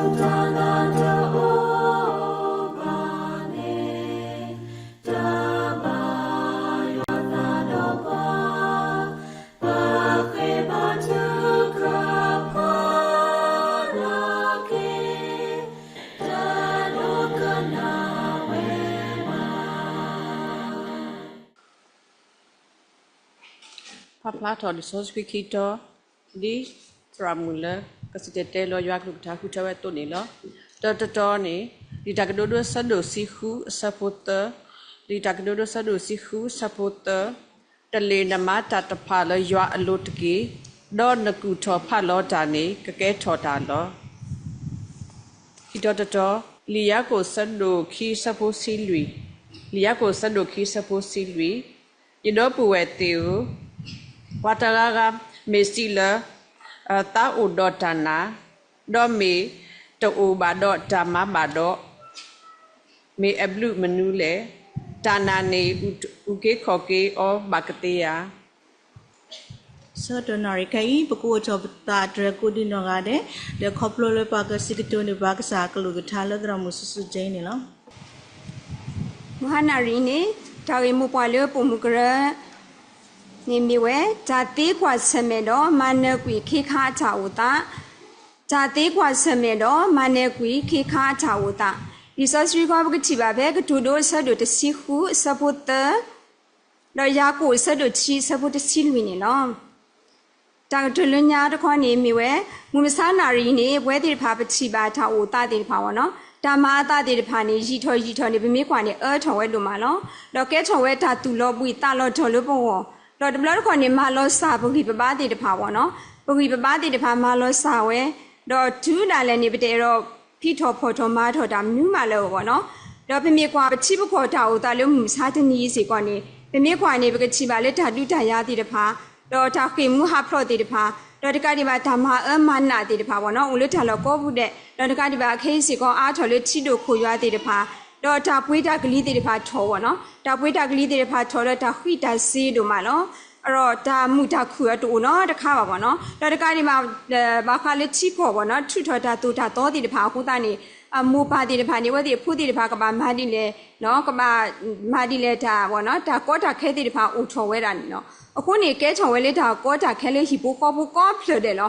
တၢ်ဘၣ်တအိၣ်ဘၣ်န့ၣ်, တၢ်ဘၣ်ယွၤသးဒီးပှၤ, ပဃ့ဘါထုကဖၣ်နာ်က့ၤ, တၢ်ဒိကနၣ်ဝဲဘၣ်. ပာ်ဖျါထီၣ်လံာ်စီဆှံခံတီၤ, ဒ်သရၣ်မုၣ်လၢကစံၣ်တဲၤတဲလီၤယွၤကလုၢ်ကထါဃုထၢဝဲအသိးန့ၣ်လီၤ. တၢတတီန့ၣ်, လံာ်တၢ်ကတိၤဒိဆၢဒိၣ်ဆံဃုအဆၢဖိသၢ, လံာ်တၢ်ကတိၤဒိဆၢဒိၣ်ဆံဃုအဆၢဖိသၢ, တလ့ၣ်နမၤတၢ်တဖၣ်လၢယွၤအလိၤတက့ၢ်, ဒီးနကူၣ်ထီၣ်ဖးလီၤတၢ်န့ၣ် ကကဲထီၣ်တၢ်လီၤ. ခံတီၤတတီ, လံာ်ယၤကိာ်ဆၢဒိၣ်ခံဆၢဖိဆံလွံၢ်, လံာ်ယၤကိာ်ဆၢဒိၣ်ခံဆၢဖိဆံလွံၢ်, ယဒီပုၢ်ဝဲၢ်သ့ၣ်ဧၢ, ပှၤတဂၤဂၤမ့ၢ်စံးလၢ သးအိၣ်ဒီးတၢ်နာ်, ဒီးမ့ၢ်တအိၣ်ဘၣ်ဒီးတၢ်မၤဘၣ်ဒီး, မ့ၢ်အဘျုးမနုၤလဲၣ်. တၢ်နာ်န့ၣ်အုၣ်က့ၤခီၣ်က့ၤအီၤဘၣ်ကသ့ဧါ. ဆၢတနၣ်ရံၣ်ခဲအံၤ ပကအိးထီၣ်ပသးတြဲၤကိးဒံးနီၢ်ဂၤဒဲး, ဒီးခီဖျိလၢပှၤကစံးကတိၤန့ၢ်ပှၤကစၢ်အကလုၢ်ကထါလၢသရၣ်မုၣ်စုစုကဲန့ၣ်လီၤ. မုၢ်ဟါနၣ်ရံၣ်န့ၣ် တၢ်ဂ့ၢ်မိၢ်ပှၢ်လၢပိာ်မုၣ်ကရၢ န့ၣ်မ့ၢ်ဝဲ, တၢ်သ့ကွၢ်ဆၢၣ်မဲာ်ဒီး မၤနၢၤကွံာ်ခ့ခါအတၢ်အိၣ်သး, တၢ်သ့ကွၢ်ဆၢၣ်မဲာ်ဒီး မၤနၢၤကွံာ်ခ့ခါအတၢ်အိၣ်သး. လံာ်စီဆှံခီပကထံၣ်ဘၣ်ဖဲကတိၤဒိအဆၢဒိၣ်တဆံဃုအဆၢဖိသၢ, ဒီးယၤကိာ်အဆၢဒိၣ်တဆံအဆၢဖိတဆံလွံၢ်န့ၣ်လီၤ. တၢ်ကတိၤလၢညါတခီန့ၣ်မ့ၢ်ဝဲ, မုၢ်မဆါနၣ်ရံၣ်န့ၣ် ပဝဲသ့ၣ်တဖၣ်ပထံၣ်ဘၣ်တၢ်အိၣ်သးသ့ၣ်တဖၣ်ဘၣ်နီၤ, တၢ်မၤအသးသ့ၣ်တဖၣ်န့ၣ် ယံာ်ထီၣ်ယံာ်ထီၣ်န့ၣ် ပမ့ၢ်ကွၢ်န့ၣ် အၢထီၣ်ဝဲဒိၣ်မးလီၤ. ဒီးကဲထီၣ်ဝဲတၢ်သူၣ်လီၤဘှံးသးလီၤတီၤလၢပဂီၢ်, ဒီးတဘျီတခီၣ်န့ၣ် မၤလီၤစၢ်ပဂံၢ်ပဘါသ့ၣ်တဖၣ်ဘၣ်နီၤ, ပဂံၢ်ပဘါသ့ၣ်တဖၣ်မၤလီၤစၢ်ဝဲ, ဒီးတုၤဒၣ်လဲာ်န့ၣ် ပတအဲၣ်ဒိး ဖံးထီၣ်ဖီၣ်ထီၣ်မၤထီၣ်တၢ်မနုၤမးလၢၤဘၣ်နီၤ. ဒီးပမ့ၢ်ကွၢ်ပထံပကီၢ်တၢ်အိၣ်သးလၢမုၢ်မဆါတနံၤအံၤစ့ၢ်ကီးန့ၣ် ပမ့ၢ်ကွၢ်န့ၣ် ပကထံၣ်ဘၣ်လၢတၢ်ဒုးတၢ်ယၤသ့ၣ်တဖၣ်, ဒီးတၢ်ဃ့ၢ်မှံဟးဖျိးသ့ၣ်တဖၣ်, ဒီးတကးဒံးဘၣ်တၢ်မၤအၢမၤနးသ့ၣ်တဖၣ်ဘၣ်နီၤ အိၣ်လၢတၢ်လီၢ်ကိးပူၤဒဲး, ဒီးတကးဒံးဘၣ်ခဲအံၤစ့ၢ်ကီးအါထီၣ်လၢထံဒိၣ်ခိၣ်ယွၤသ့ၣ်တဖၣ်, ဒီးတၢ်ပှ့ၤတၢ်ကလံၤသ့ၣ်တဖၣ်ထီၣ်ဘၣ်နီၤ, တၢ်ပှ့ၤတၢ်ကလံၤသ့ၣ်တဖၣ်ထီၣ်ဒီးတၢ်ဃံးတၢ်စ့ဒိၣ်မးလီၤ. အဒီးတၢ်မုာ်တၢ်ခုၣ်အတအိၣ်နီတခါဘၣ်ဘၣ်နီၤ, ဒီးတကးဒံးဘၣ် ဘၣ်ဃးလၢထံကီၢ်ဘၣ်နီၤ ထုးထီၣ်တၢ်သိၣ်တၢ်သီသ့ၣ်တဖၣ်အဃိသတးန့ၣ်, အမိၢ်ပၢ်သ့ၣ်တဖၣ်န့ၣ် အဝဲသ့ၣ်အဖိသ့ၣ်တဖၣ်ကဘၣ်မၤဒ်လဲၣ်, ကဘၣ်မၤဒ်လဲၣ်တၢ်ဘၣ်နီၤ တၢ်ကီတၢ်ခဲသ့ၣ်တဖၣ်အိၣ်ထီၣ်ဝဲဒၣ်န့ၣ်လီၤ. အဃိန့ၣ် ကဲထီၣ်ဝဲလၢတၢ်ကီတၢ်ခဲလၢဟံၣ်ဖိဃီဖိကိးဖျၢၣ်ဒဲးလီၤ.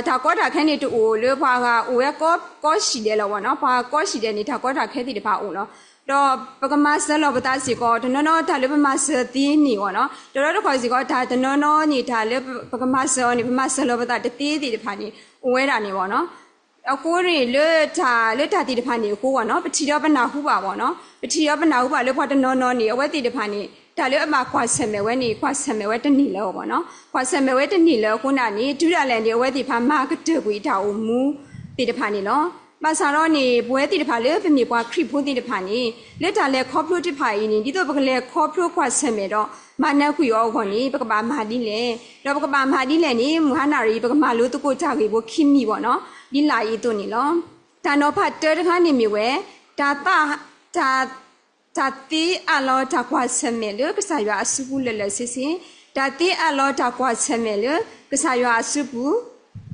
တၢ်ကီတၢ်ခဲန့ၣ်တအိၣ်လၢပှၤဂၤအိၣ်ဝဲကိးဆံးဒဲးလီၤဘၣ်နီၤ, ပှၤကိးဆံးဒဲးန့ၣ် တၢ်ကီတၢ်ခဲသ့ၣ်တဖၣ်အိၣ်လီၤ. ဒီးပကမၤစၢၤလီၤပသးစ့ၢ်ကီး တနီၤနီၤတၢ်လၢပမၤစၢၤသ့န့ၣ်ဘၣ်နီၤ, တနီၤတခီစ့ၢ်ကီး တၢ်တနီၤနီၤန့ၣ် တၢ်လၢပကမၤစၢၤအီၤန့ၣ် ပမၤစၢၤလီၤပသးတသ့သ့ၣ်တဖၣ်န့ၣ် အိၣ်ဝဲဒၣ်န့ၣ်ဘၣ်နီၤ. အဃိန့ၣ် လၢတၢ် လၢတၢ်သ့ၣ်တဖၣ်န့ၣ်အဃိဘၣ်နီၤ ပထံၣ်ဒီးပနၢ်ဟူဘၣ်ဘၣ်နီၤ, ပထံၣ်ဒီးပနၢ်ဟူဘၣ်လၢပှၤတနီၤနီၤန့ၣ် အဝဲသ့ၣ်တဖၣ်န့ၣ် တၢ်လၢအဘၣ်ကွၢ်ဆၢၣ်မဲာ်ဝဲန့ၣ် ကွၢ်ဆၢၣ်မဲာ်ဝဲတန့ၢ်လၢၤဘၣ်နီၤ, ကွၢ်ဆၢၣ်မဲာ်ဝဲတန့ၢ်လၢၤအဃိန့ၣ် တုၤဒၣ်လဲာ်န့ၣ် အဝဲသ့ၣ်တဖၣ်မၤကတၢၢ်ကွံာ်တၢ်အိၣ်မူသ့ၣ်တဖၣ်န့ၣ်လီၤ. ဘၣ်ဆၣ်ဒီးန့ၣ် ပဝဲသ့ၣ်တဖၣ်လၢပမ့ၢ်ပှၤခရံာ်ဖိသ့ၣ်တဖၣ်န့ၣ် လၢတၢ်လဲၤခီဖျိတဖၣ်အံၤန့ၣ် ဒ်သိးပကလဲၤခီဖျိကွၢ်ဆၢၣ်မဲာ်ဒီး မၤနၢၤကွံာ်အီၤအဂီၢ်န့ၣ် ပကဘၣ်မၤဒ်လဲၣ်, ဒီးပကဘၣ်မၤဒ်လဲၣ်န့ၣ် မုၢ်ဟါနၣ်ရံၣ် ပကမၤလိသကိးတၢ်ဂ့ၢ်ဖိခံမံၤဘၣ်နီၤ, ဒ်လာ်အံၤအသိးန့ၣ်လီၤ. တၢ်နီၤဖးတၢတခါန့ၣ်မ့ၢ်ဝဲ, တၢ်သး, တၢ်, တၢ်သ့အးလီၤတၢ်ကွၢ်ဆၢၣ်မဲာ်လၢကစၢ်ယွၤအစုပူၤလၢာ်လၢာ်ဆ့ဆ့, တၢ်သ့အးလီၤတၢ်ကွၢ်ဆၢၣ်မဲာ်လၢကစၢ်ယွၤအစုပူၤ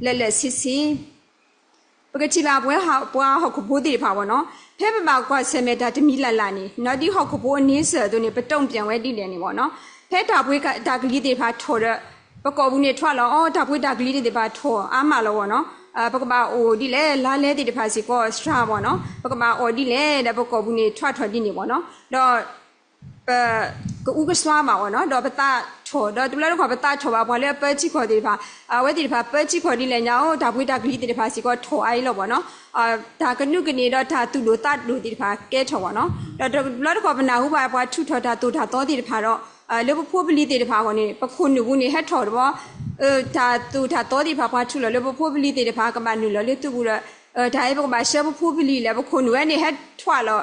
လၢာ်လၢာ်ဆ့ဆ့ ပကထံၣ်ဘၣ်ပဝဲပှၤဟီၣ်ခိၣ်ဖိသ့ၣ်တဖၣ်ဘၣ်နီၤ, ဖဲပဘၣ်ကွၢ်ဆၢၣ်မဲာ်တၢ်တမံၤလၢ်လၢ်န့ၣ် ဒ်ဟီၣ်ခိၣ်ဖိအန့ဆၢၣ်အသိးန့ၣ် ပတုံ့ပြန်ဝဲဒ်လဲၣ်န့ၣ်ဘၣ်နီၤ, ဖဲတၢ်ပှ့ၤတၢ်ကလံၤသ့ၣ်တဖၣ်ထီၣ်ဒီး ပကိာ်ပူၤန့ၣ်ထွးလီၤအီၤ, တၢ်ပှ့ၤတၢ်ကလံၤသ့ၣ်တဖၣ်ထီၣ်အါမးလီၤဘၣ်နီၤ, ပကဘၣ်အိၣ်ဒ်လဲၣ် လါလဲသ့ၣ်တဖၣ်စ့ၢ်ကီးစှၤဘၣ်နီၤ, ပကဘၣ်အီၣ်ဒ်လဲၣ် ဒီးပကိာ်ပူၤန့ၣ်ထွးထီၣ်ဒ်န့ၣ်ဘၣ်နီၤ, ဒီး ပကအူကစွါဘၣ်ဘၣ်နီၤ, ဒီးပသးထီၣ်, ဒီးတဘျီတခီၣ် ပသးထီၣ်ဘၣ်ပှၤလၢအပၢထံကီၢ်သ့ၣ်တဖၣ်, အဝဲသ့ၣ်တဖၣ်ပၢထံကီၢ်ဒ်လဲၣ်ညါအိၣ်, တၢ်ပှ့ၤတၢ်ကလံၤသ့ၣ်တဖၣ်စ့ၢ်ကီးထီၣ်အါအံၤလီၤဘၣ်နီၤ, တၢ်ကနုးကန့ၢ်ဒီးတၢ်သူၣ်ဒိၣ်သးဒိၣ်သ့ၣ်တဖၣ်ကဲထီၣ်ဘၣ်နီၤ, ဒီးတဘျီတခီၣ်ပနၢ်ဟူဘၣ်ပှၤထုးထီၣ်တၢ်သိၣ်တၢ်သီသ့ၣ်တဖၣ်ဒီး လၢပဖိပလံၤသ့ၣ်တဖၣ်အဂီၢ်န့ၣ် ပခိၣ်နူာ်ပူၤန့ၣ်ဟဲထီၣ်တဘျီ, တၢ်သိၣ်တၢ်သီသ့ၣ်တဖၣ်ပှၤထုးလီၤလၢပဖိပလံၤသ့ၣ်တဖၣ် ကဘၣ်နုာ်လီၤလၢသုပူၤဒီး, တၢ်အံၤပကဘၣ်ဆှၢပဖိပလံၤလဲၣ်, ပခိၣ်နူာ်ဝဲန့ၣ် ဟဲထွးလီၤ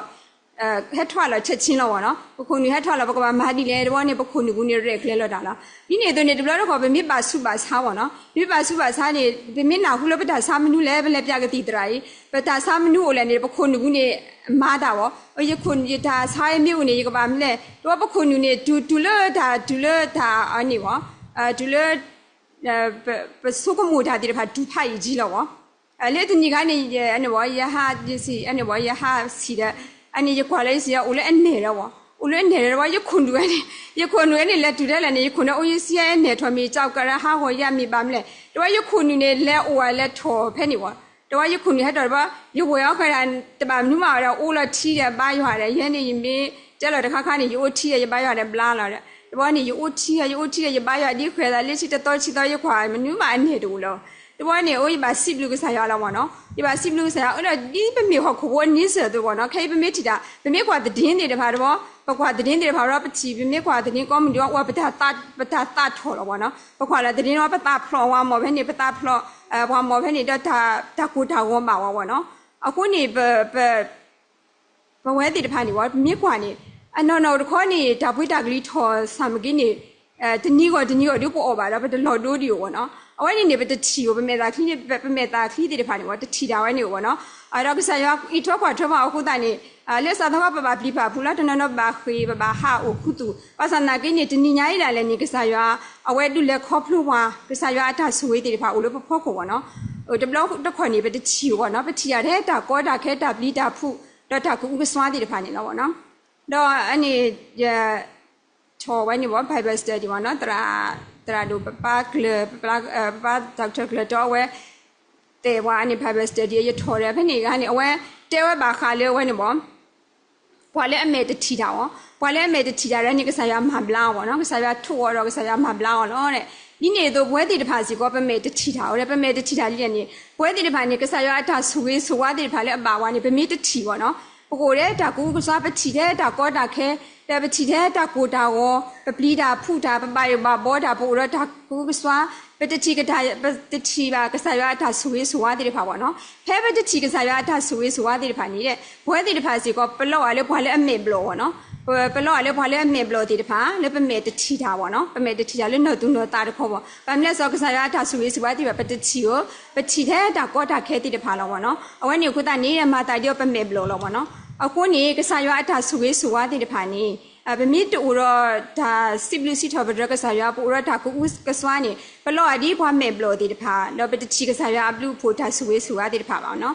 ဟဲထွးလီၤဆဲးဆ့လီၤဘၣ်နီၤ, ပခိၣ်နူာ်ဟဲထွးလီၤ ပကဘၣ်မၤဒ်လဲၣ် တဘျီန့ၣ် ပခိၣ်နူာ်ပူၤန့ၣ်ရဲၣ်ကျဲၤလီၤတၢ်လီၤ. ဒ်န့ၣ်အသိးန့ၣ် တဘျီတခီၣ် ပမ့ၢ်ဘၣ်ဆူးဘၣ်ဆါဘၣ်နီၤ, ပမ့ၢ်ဘၣ်ဆူးဘၣ်ဆါန့ၣ် ပမ့ၢ်နၢ်ဟူလၢပတၢ်ဆါမနုၤလဲၣ် ပလဲၤပၠးကသံၣ်သရၣ်အံၤ ပတၢ်ဆါမနုၤအိၣ်လဲၣ်န့ၣ် ပခိၣ်နူာ်ပူၤန့ၣ် မၤတၢ်ဘၣ်, ယခိၣ် ယတၢ်ဆါအံၤမ့ၢ်အိၣ်န့ၣ် ယကဘၣ်မနုၤလဲၣ်, တဘျီပခိၣ်နူာ်န့ၣ် တုၤ တုၤလၢတၢ် တုၤလၢတၢ်အန့ၣ်ဘၣ်, တုၤလၢ ပဆိကမိၣ်တၢ်သ့ၣ်တဖၣ်တုၤဖးယံာ်ကံလီၤဘၣ်. လၢတနံၤခါန့ၣ် ယန့ၣ်ဘၣ် ယဟး ယစံး န့ၣ်ဘၣ် ယဟးစံးဒီး အန့ၣ် ယကွၢ်လၢယစံး အိၣ်လၢအနဲၣ်ဒီးဘၣ်, အိၣ်လၢအနဲၣ်ဒီးတဘျီ ယခိၣ်နူာ်ဝဲန့ၣ်, ယခိၣ်နူာ်ဝဲန့ၣ် လဲၤတုၤဒၣ်လဲာ်န့ၣ် ယခိၣ်နူာ်အိၣ် ယစံး အနဲၣ်ထီၣ်မ့ၢ် ကၠီကရၢ ဟးဂီၤယၤမ့ၢ်ဘၣ်မနုၤလဲၣ်, တဘျီယခိၣ်နူာ်န့ၣ် လဲၤအိၣ်ဝဲလဲၤထီၣ်ဖဲန့ၣ်ဘၣ်, တဘျီယခိၣ်နူာ်ဟဲထီၣ်တဘျီ ယဝဲၢ်အီၤဃဲဒၣ် တဘၣ်မနုၤမးဝဲဒီး အိၣ်လီၤထံဒီးဘါယွၤဒီး ယဲန့ၣ် ယမ့ၢ်တဲလီၤတခါခါန့ၣ် ယအိၣ်ထံဒီးယဘါယွၤဒီးဘျါလီၤဒီး တဘျီန့ၣ် ယအိၣ်ထံဒီး ယအိၣ်ထံဒီးယဘါယွၤဒ်ဃဲသးလၢထံတသီဆံသီ ယကွၢ်မနုၤမးအနဲၣ်တအိၣ်လၢၤ တဘျီန့ၣ် အိၣ် ယဘၣ်စံးဘျုးကစၢ်ယွၤလီၤဘၣ်နီၤ, ယဘၣ်စံးဘျုးကစၢ်ယွၤ အၢ ဒီးဒ်ပမ့ၢ်ဟီၣ်ခိၣ်ဖိအနံစၢၢ်အသိးဘၣ်နီၤ, ခဲအံၤပမ့ၢ်ထံၣ်တၢ် ပမ့ၢ်ကွၢ်သဒ့သ့ၣ်တဖၣ်တဘျီ ပကွၢ်သဒ့သ့ၣ်တဖၣ်ဒီး ပထံၣ် ပမ့ၢ်ကွၢ်သဒ့ကိးမုၢ်ဒံး အဝဲ ပတၢ်သးထီၣ်လီၤဘၣ်နီၤ, ပကွၢ်လၢသဒ့ဒီး ပသးဖျိးဝဲမ့ၢ်ဖဲန့ၣ် ပသးဖျိး ပှၤမ့ၢ်ဖဲန့ၣ်ဒီး တၢ်ကိၢ်တၢ်ဂီၤဘၣ်ဝဲဘၣ်နီၤ, အဃိန့ၣ် ပ ပဝဲသ့ၣ်တဖၣ်န့ၣ်ဝဲ ပမ့ၢ်ကွၢ်န့ၣ် အနီၢ်နီၢ်တခီန့ၣ် တၢ်ပှ့ၤတၢ်ကလံၤထီၣ်ဆၣ်မ့ၢ်ဂ့ၤန့ၣ် တနံၤဂီၢ်တနံၤဂီၢ်ဒုးပအီၣ်ဘၣ်ဒီး ပတလီၤဒိဒံးအိၣ်ဘၣ်နီၤ, အဝဲန့ၣ်န့ၣ် ပတထံၣ်အိၣ် ပမဲာ်သၣ်ချံန့ၣ် ပမဲာ်သၣ်ချံသ့ၣ်တဖၣ်န့ၣ်ဝဲ တထံၣ်တၢ်ဝဲန့ၣ်အိၣ်ဘၣ်နီၤ, ဒီးကစၢ်ယွၤအံးထွဲကွၢ်ထွဲပှၤအဃိသတးန့ၣ် လၢစးသဟီၣ် ပဘၣ်ပျံၤပာ်ဖုးလီၤ တနီၤနီၤဘၣ်ဃ့ၢ် ပဘၣ်ဟးအိၣ်ခူသူၣ် ဘၣ်ဆၣ်သနာ်က့န့ၣ် တနံၤညါအံၤဒၣ်လဲာ်န့ၣ် ကစၢ်ယွၤ အဝဲဒုးလဲၤခီဖျိပှၤ ကစၢ်ယွၤအတၢ်ဆိၣ်ဂ့ၤသ့ၣ်တဖၣ်အိၣ်လၢပဖီခိၣ်ဘၣ်နီၤ, တဘျီတခီၣ်န့ၣ် ပတထံၣ်အိၣ်ဘၣ်နီၤ, ပထံၣ်တၢ်ထဲတၢ်ကီတၢ်ခဲတၢ်ပျံၤတၢ်ဖုး ဒီးတၢ်ကအုကစွါသ့ၣ်တဖၣ်န့ၣ်လီၤဘၣ်နီၤ, ဒီးအန့ၣ် ယ ထီၣ်ဝဲန့ၣ်ဘၣ် Bible study ဘၣ်နီၤ, သရၣ် သရၣ်ဒိၣ်ပပၢ်ကျၢၤ ပပၢ် doctor ကျၢၤတီအဝဲ သဲးပှၤန့ၣ် Bible study ယထီၣ်ဒီး ဖဲန့ၣ်ဂၤန့ၣ် အဝဲတဲဝဲဘၣ်ဃးလၢအဝဲန့ၣ်ဘၣ် ပှၤလၢအမဲာ်တထံၣ်တၢ်အီၤ, ပှၤလၢအမဲာ်တထံၣ်တၢ်ဒီးန့ၣ် ကစၢ်ယွၤမၤဘျါအီၤဘၣ်နီၤ, ကစၢ်ယွၤထိၣ်အီၤဒီးကစၢ်ယွၤမၤဘျါအီၤလီၤ. ဒ်န့ၣ်အသိး ပဝဲသ့ၣ်တဖၣ်စ့ၢ်ကီး ပမဲာ်တထံၣ်တၢ်အီၤဒီး ပမဲာ်တထံၣ်တၢ်လံန့ၣ် ပဝဲသ့ၣ်တဖၣ်န့ၣ် ကစၢ်ယွၤအတၢ်ဆိၣ်ဂ့ၤဆိၣ်ဝါသ့ၣ်တဖၣ်လၢအဘၣ်ဝဲန့ၣ် ပမ့ၢ်တထံၣ်ဘၣ်နီၤ, ပကအိၣ်ထဲတၢ်ကအုကစွါ ပထံၣ်ထဲတၢ်ကီတၢ်ခဲ ဒီးပထံၣ်ထဲတၢ်ကိၢ်တၢ်ဂီၤ ပပျံၤတၢ်ဖုးတၢ် ပဘၣ်ယိၣ်ဘၣ်ဘီတၢ် ပအိၣ်ဒီးတၢ်ကအုကစွါ ပတထံၣ်ကတၢၢ် ပတထံၣ်ဘၣ်ကစၢ်ယွၤအတၢ်ဆိၣ်ဂ့ၤဆိၣ်ဝါသ့ၣ်တဖၣ်ဘၣ်နီၤ, ဖဲပတထံၣ်ကစၢ်ယွၤအတၢ်ဆိၣ်ဂ့ၤဆိၣ်ဝါသ့ၣ်တဖၣ်န့ၣ် ပဝဲသ့ၣ်တဖၣ်စ့ၢ်ကီး ပလီၤဂာ်လၢပှၤလၢအမဲာ်ဘျီၣ်ဘၣ်နီၤ, ပ ပလီၤဂာ်လၢပှၤလၢအမဲာ်ဘျီၣ်သ့ၣ်တဖၣ် လၢပမဲာ်တထံၣ်တၢ်ဘၣ်နီၤ, ပမဲာ်တထံၣ်တၢ်လၢနီၢ်သူၣ်နီၢ်သးတခီဘၣ်, ဘၣ်မနုၤလဲၣ်စီၤ ကစၢ်ယွၤအတၢ်ဆိၣ်ဂ့ၤဆိၣ်ဝါသ့ၣ်တဖၣ် ပတထံၣ်ဧိၤ ပထံၣ်ထဲတၢ်ကီတၢ်ခဲသ့ၣ်တဖၣ်လီၤဘၣ်နီၤ, အဝဲန့ၣ်အဃိသတးန့ၣ် မၤသးဒ်အီၤပမဲာ်ဘျီၣ်လီၤဘၣ်နီၤ, အဃိန့ၣ် ကစၢ်ယွၤအတၢ်ဆိၣ်ဂ့ၤဆိၣ်ဝါသ့ၣ်တဖၣ်န့ၣ် ပမ့ၢ်တအိၣ်ဒီးတၢ်စံးဘျုးစံးထီၣ်ပတြၢၤကစၢ်ယွၤ ပအိၣ်ဒီးတၢ်ကအုကစွါန့ၣ် ပလီၤဂာ်ဒ်ပှၤမဲာ်ဘျီၣ်သ့ၣ်တဖၣ် ဒီးပတထံၣ်ကစၢ်ယွၤအဘျုးအဖှိၣ်တၢ်ဆိၣ်ဂ့ၤဆိၣ်ဝါသ့ၣ်တဖၣ်ဘၣ်နီၤ,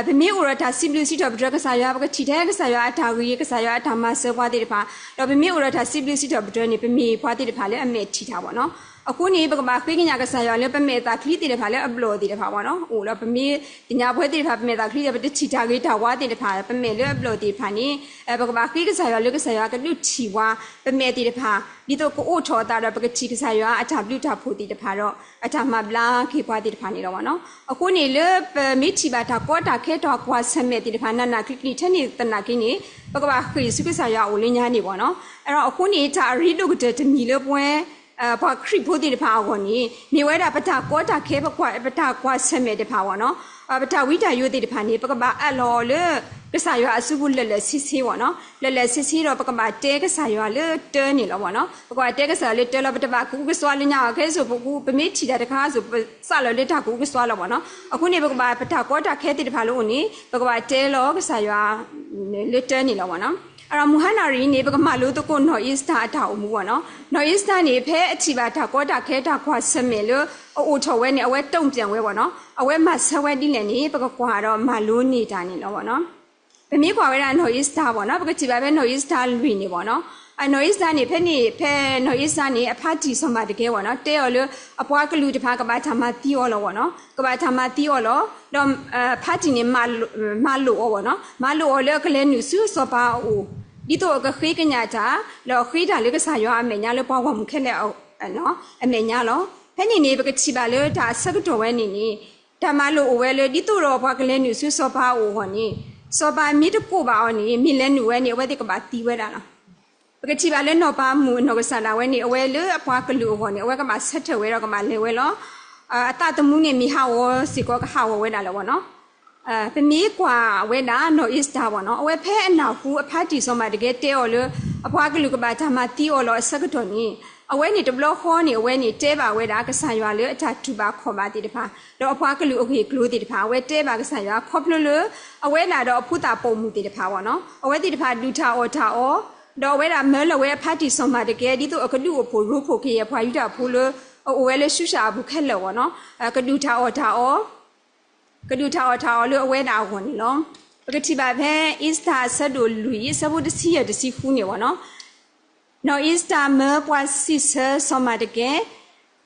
ပမ့ၢ်အိၣ်ဒီးတၢ်စံးဘျုးစံးထီၣ်ပတြၢၤကစၢ်ယွၤ ပကထံၣ်ထဲကစၢ်ယွၤအတၢ်ဂ့ၤ ကစၢ်ယွၤအတၢ်မၤစၢၤပှၤသ့ၣ်တဖၣ်, ဒီးပမ့ၢ်အိၣ်ဒီးတၢ်စံးဘျုးစံးထီၣ်ပတြၢၤန့ၣ် ပမ့ၢ်ပှၤသ့ၣ်တဖၣ်လၢအမဲာ်ထံၣ်တၢ်ဘၣ်နီၤ, အဃိန့ၣ် ပကဘၣ်ဃ့ကညးကစၢ်ယွၤလၢပမဲာ်သၣ်ချံသ့ၣ်တဖၣ်လၢအဘျီၣ်သ့ၣ်တဖၣ်ဘၣ်နီၤ, အိၣ်ဒီးပမ့ၢ်သ့ၣ်ညါပဝဲသ့ၣ်တဖၣ် ပမဲာ်သၣ်ချံဒီး ပတထံၣ်တၢ်ဂ့ၤတၢ်ဝါသ့ၣ်တဖၣ် ပမဲာ်လၢအဘျီၣ်သ့ၣ်တဖၣ်န့ၣ် ပကဘၣ်ဃ့ကစၢ်ယွၤလၢကစၢ်ယွၤကဒုးထံၣ်ဝဲ ပမဲာ်သ့ၣ်တဖၣ် ဒ်သိးကအိးထီၣ်အသးဒီး ပကထံၣ်ကစၢ်ယွၤအတၢ်ဘျုးတၢ်ဖှိၣ်သ့ၣ်တဖၣ်ဒီး အတၢ်မၤဘျါက့ၤပှၤသ့ၣ်တဖၣ်န့ၣ်လီၤဘၣ်နီၤ, အဃိန့ၣ် လၢပမ့ၢ်ထံၣ်ဘၣ်တၢ်ကီတၢ်ခဲတၢ်ကွၢ်ဆၢၣ်မဲာ်သ့ၣ်တဖၣ် နးနးကျံၤကျံၤထဲန့ၣ်သနာ်က့န့ၣ် ပကဘၣ်ဃ့ၢ်ဆူကစၢ်ယွၤအအိၣ်လၢညါန့ၣ်ဘၣ်နီၤ, အဒီးအဃိန့ၣ် တၢ်အရ့ဒိၣ်ကတၢၢ်တမံၤလၢပဝဲ ပှၤခရံာ်ဖိသ့ၣ်တဖၣ်အဂီၢ်န့ၣ် မ့ၢ်ဝဲဒၣ်ပတၢ်ကီတၢ်ခဲ ပကွၢ် ပတၢ်ကွၢ်ဆၢၣ်မဲာ်တဖၣ်ဘၣ်နီၤ, ပတၢ်ဝံတၢ်ယိးသ့ၣ်တဖၣ်န့ၣ် ပကဘၣ်အးလီၤအီၤလၢ ကစၢ်ယွၤအစုပူၤလၢာ်လၢာ်ဆ့ဆ့ဘၣ်နီၤ, လၢာ်လၢာ်ဆ့ဆ့ဒီး ပကဘၣ်တဲကစၢ်ယွၤလၢတၢန့ၣ်လီၤဘၣ်နီၤ, ပကဘၣ်တဲကစၢ်ယွၤလၢတၢလီၤ, ပတဘၣ်ကအုကစွါလၢညါဘၣ်, ခဲစိၤပ ပမ့ၢ်ထံၣ်တၢ်တခါစိၤ ပစးလီၤလၢတၢ်ကအုကစွါလီၤဘၣ်နီၤ, အဃိန့ၣ် ပကဘၣ်ပတၢ်ကီတၢ်ခဲသ့ၣ်တဖၣ်လၢအအိၣ်န့ၣ် ပကဘၣ်တဲလီၤကစၢ်ယွၤ လၢတၢန့ၣ်လီၤဘၣ်နီၤ, အဒီးမုၢ်ဟါနၣ်ရံၣ်အံၤန့ၣ် ပကမၤလိသကိးနီၢ်အ့စတၢ်အတၢ်အိၣ်မူဘၣ်နီၤ, နီၢ်အ့စတၢ်န့ၣ် ဖဲအထံၣ်ဘၣ်တၢ်ကီတၢ်ခဲတၢ်ကွၢ်ဆၢၣ်မဲာ်လၢအအိၣ်ထီၣ်ဝဲန့ၣ် အဝဲတုံ့ပြန်ဝဲဘၣ်နီၤ, အဝဲမၤဆၢဝဲဒ်လဲၣ်န့ၣ် ပကကွၢ်ဒီးမၤလိန့ၢ်တၢ်န့ၣ်လီၤဘၣ်နီၤ. ပမ့ၢ်ကွၢ်ဝဲဒၣ်နီၢ်အ့စတၢ်ဘၣ်နီၤ, ပကထံၣ်ဘၣ်ဖဲနီၢ်အ့စတၢ်လွံၢ်န့ၣ်ဘၣ်နီၤ, နီၢ်အ့စတၢ်န့ၣ် ဖဲန့ၣ် ဖဲနီၢ်အ့စတၢ်န့ၣ် အဖါတံၢ်စီၤမၤတကဲဘၣ်နီၤ တဲအီၤလၢ အပှၤကလုာ်တဖၣ်ကဘၣ်တၢ်မၤသံအီၤလီၤဘၣ်နီၤ, ကဘၣ်တၢ်မၤသံအီၤလီၤ. ဒီးဖါတံၢ်န့ၣ် မၤလိာ်အီၤဘၣ်နီၤ, မၤလိာ်အီၤလၢအကလဲၤနုာ်ဆူစီၤပၤအအိၣ် ဒ်သိးအကဃ့ကညးတၢ် ဒီးအဃ့တၢ်လၢကစၢ်ယွၤအမဲာ်ညါလၢပှၤဂီၢ်မုၢ်ခဲလၢာ် အမဲာ်ညါလီၤ. ဖဲန့ၣ်န့ၣ် ပကထံၣ်ဘၣ်လၢတၢ်အဆၢကတီၢ်ဝဲန့ၣ်န့ၣ် တၢ်မၤလိာ်အိၣ်ဝဲလၢ ဒ်သိးဒီးပှၤကလဲၤနုာ်ဆူစီၤပၤအအိၣ်အဂီၢ်န့ၣ် စီၤပၤမ့ၢ်တကိးဘၣ်အီၤန့ၣ် မ့ၢ်လဲၤနုာ်ဝဲန့ၣ် အဝဲသ့ၣ်ကဘၣ်သံဝဲဒၣ်လီၤ. ပကထံၣ်ဘၣ်လၢနီၢ်ပၤမုၣ်အနီၢ်ကစၢ်ဒၣ်ဝဲန့ၣ် အဝဲလၢအပှၤကလုာ်အဂီၢ်န့ၣ် အဝဲကဘၣ်ဆၢထၢၣ်ဝဲဒီးကဘၣ်လဲၤဝဲလီၤ. အသးသမူန့ၣ် မ့ၢ်ဟးဂီၤစ့ၢ်ကီးကဟးဂီၤဝဲဒၣ်လီၤဘၣ်နီၤ. ပမ့ၢ်ကွၢ်ဝဲဒၣ်နီၢ်အ့စတၢ်ဘၣ်နီၤ, အဝဲဖဲအနၢ်ဟူအဖါတံၢ်စီၤမၤတကဲတဲအီၤလၢ အပှၤကလုာ်ကဘၣ်တၢ်မၤသံအီၤလီၤအဆၢကတီၢ်န့ၣ် အဝဲန့ၣ်တဘျီဃီန့ၣ် အဝဲန့ၣ်တဲဘၣ်ဝဲဒၣ်ကစၢ်ယွၤလၢအတၢ်တူၢ်ဘၣ်ခီၣ်ဘၣ်သ့ၣ်တဖၣ် ဒီးအပှၤကလုာ်အဂ့ၢ်အကျိၤသ့ၣ်တဖၣ် အဝဲတဲဘၣ်ကစၢ်ယွၤ ခီဖျိလၢ အဝဲဒၣ်ဒီးအဖိသၣ်ပိာ်မုၣ်သ့ၣ်တဖၣ်ဘၣ်နီၤ, အဝဲသ့ၣ်တဖၣ်ဒုၣ်တၢ်အီၣ်တၢ်အီ, ဒီးအဝဲဒၣ်မၢလီၤဝဲအဖါတံၢ်စီၤမၤတကဲ ဒ်သိးအကဒုးအိၣ်ဖှိၣ်ရိဖှိၣ်ကယဲၢ်ပှၤယူဒၤဖိလၢ အအိၣ်ဝဲလၢၡူၡၣ်အပူၤခဲလၢာ်ဘၣ်နီၤ, ကဒုၣ်တၢ်အီၣ်တၢ်အီ ကဒုးထးအီၣ်ထးအီလၢအဝဲဒၣ်အဂီၢ်န့ၣ်လီၤ. ပကထံၣ်ဘၣ်ဖဲအ့စတၢ်အဆၢဒိၣ်လွံၢ် အဆၢဖိတဆံယဲၢ်တဆံဃုန့ၣ်ဘၣ်နီၤ, နီၢ်အ့စတၢ်မၢပှၤစံးဆၢစီၤမၤဒကဲ,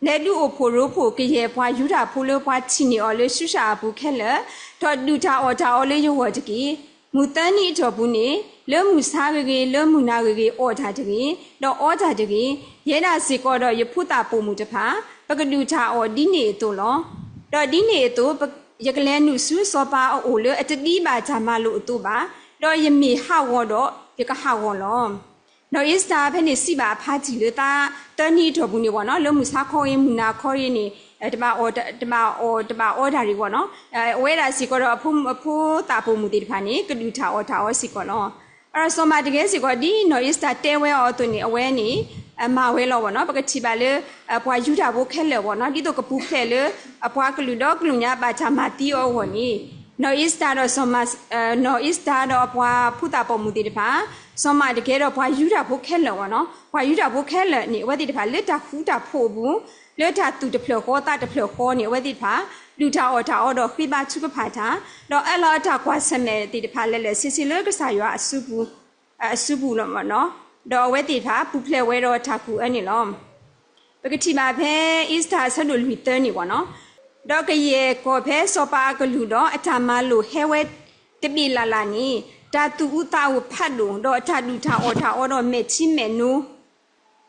လဲၤဒုးအိၣ်ဖှိၣ်ရိဖှိၣ်ကယဲၢ်ပှၤယူဒၤဖိလၢပှၤထံၣ်န့ၢ်အီၤလၢၡူၡၣ်အပူၤခဲလၢာ်, ဒီးဒုးထးအီၣ်ထးအီလၢယဂီၢ်တက့ၢ်. မုၢ်သၢနံၤအတီၢ်ပူၤန့ၣ် လၢမုၢ်ဆါဂ့ၤဂ့ၤ လၢမုၢ်နၤဂ့ၤဂ့ၤ အီၣ်တၢ်တဂ့ၤ, ဒီးအီတၢ်တဂ့ၤ, ယဲဒၣ်စ့ၢ်ကီးဒီးယဖိသၣ်ပိာ်မုၣ်တဖၣ် ပကဒုးထးအီၣ်ဒ်န့ၣ်အသိးလီၤ. ဒီးဒ်န့ၣ်အသိး ယကလဲၤနုာ်ဆူစီၤပၤအအိၣ်လၢအတဒ်ဘၣ်တၢ်မၤလိာ်အသိးဘၣ်, ဒီးယမ့ၢ်ဟးဂီၤဒီးယကဟးဂီၤလီၤ. နီၢ်အ့စတၢ်ဖဲန့ၣ်စံးဘၣ်အဖါတံၢ်လၢ သၢနံၤအတီၢ်ပူၤန့ၣ်ဘၣ်နီၤ, လၢမုၢ်ဆါခီဂ့ၤ မုၢ်နၤခီဂ့ၤန့ၣ် တဘၣ်အီၣ်တဘၣ်အီတၢ်တဂ့ၤဘၣ်နီၤ, အဝဲဒၣ်စ့ၢ်ကီးဒီးအဖိသၣ်ပိာ်မုၣ်သ့ၣ်တဖၣ်န့ၣ် ကဒုးထးအီၣ်ထးအီစ့ၢ်ကီးလီၤ. ဒီးစီၤမၤဒကဲစ့ၢ်ကီး ဒ်နီၢ်အ့စတၢ်တဲဝဲအီၤအသိးန့ၣ် အဝဲန့ၣ် မၤဝဲလီၤဘၣ်နီၤ. ပကထံၣ်ဘၣ်လၢ ပှၤယူဒၤဖိခဲလၢာ်ဘၣ်နီၤ ဒ်သိးကပူၤဖျဲးလၢ အပှၤကလုာ်ဒီကလုာ်ညါဘၣ်တၢ်မၤသံအီၤအဂီၢ်န့ၣ် နီၢ်အ့စတၢ်ဒီး နီၢ်အ့စတၢ်ဒီးအပှၤဖိသၣ်ပိာ်မုၣ်သ့ၣ်တဖၣ်, စီၤမၤဒကဲဒီးပှၤယူဒၤဖိခဲလၢာ်ဘၣ်နီၤ, ပှၤယူဒၤဖိခဲလၢာ်န့ၣ် အဝဲသ့ၣ်တဖၣ်လၢတၢ်ဃူတၢ်ဖိးအပူၤ လၢတၢ်သူၣ်တဖျၢၣ်ဃီသးတဖျၢၣ်ဃီန့ၣ် အဝဲသ့ၣ်တဖၣ် ဒုးထးအီၣ်ထးအီဒီးဃ့ဘါထုကဖၣ်တၢ်, ဒီးအၢၣ်လီၤအတၢ်ကွၢ်ဆၢၣ်မဲာ်သ့ၣ်တဖၣ်လဲၤလဲၤဆ့ဆ့လၢကစၢ်ယွၤအစုပူၤ, အစုပူၤလီၤ. ဒီးအဝဲသ့ၣ်တဖၣ်ပူၤဖျဲးဝဲဒီးတၢ်ကူၣ်အၢန့ၣ်လီၤ. ပကထံၣ်ဘၣ်ဖဲအ့စတၢ်အဆၢဒိၣ်လွံၢ်သၢန့ၣ်ဘၣ်နီၤ, ဒီးကယဲၢ်ကီၢ်ဖဲစီၤပၤအကလုၢ်ဒီးအတၢ်မၤလိာ်ဟဲဝဲတဘ့ၣ်လၢ်လၢ်န့ၣ်, တၢ်သူၣ်အုးသးအုးဖးဒိၣ် ဒီးတၢ်ဒုးထးအီၣ်ထးအီဒီးမဲာ်ထံမဲာ်နိ